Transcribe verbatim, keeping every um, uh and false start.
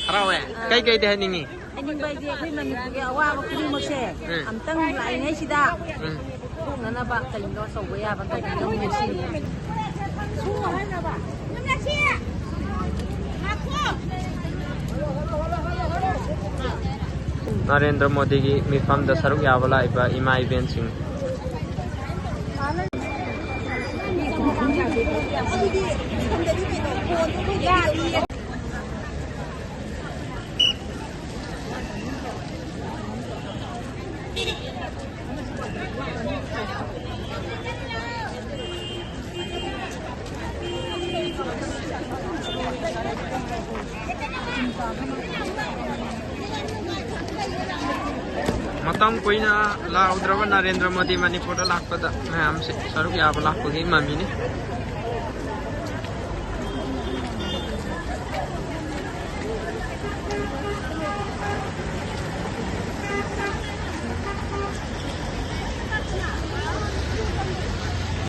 ꯍꯔꯥꯎꯋꯦ꯫ ꯀꯩ ꯀꯩꯗꯤ ꯍꯥꯏꯅꯤꯡꯉꯤ? ꯍꯥꯏꯅꯤꯡꯕ ꯍꯥꯏꯗꯤ ꯑꯩꯈꯣꯏ ꯃꯅꯤꯄꯨꯔꯒꯤ ꯑꯋꯥꯕ ꯈꯨꯗꯤꯡꯃꯛꯁꯦ ꯎꯝ꯫ ꯑꯝꯇꯪ ꯂꯥꯛꯏꯉꯩꯁꯤꯗ ꯎꯝ꯫ ꯀꯣꯛꯅꯅꯕ ꯀꯔꯤꯅꯣ ꯇꯧꯕ ꯌꯥꯕ ꯇꯧꯕꯤꯌꯣ ꯁꯤꯅꯤ꯫ ꯅꯔꯦꯟꯗ꯭ꯔ ꯃꯣꯗꯤꯒꯤ ꯃꯤꯐꯝꯗ ꯁꯔꯨꯛ ꯌꯥꯕ ꯂꯥꯛꯏꯕ ꯏꯃꯥ ꯏꯕꯦꯟꯁꯤꯡ꯫ ꯃꯇꯝ ꯀꯨꯏꯅ ꯂꯥꯛꯎꯗ꯭ꯔꯕ ꯅꯔꯦꯟꯗ꯭ꯔ ꯃꯣꯗꯤ ꯃꯅꯤꯄꯨꯔꯗ ꯂꯥꯛꯄꯗ ꯃꯌꯥꯝꯁꯦ ꯁꯔꯨꯛ ꯌꯥꯕ ꯂꯥꯛꯄꯒꯤ ꯃꯃꯤꯅꯤ꯫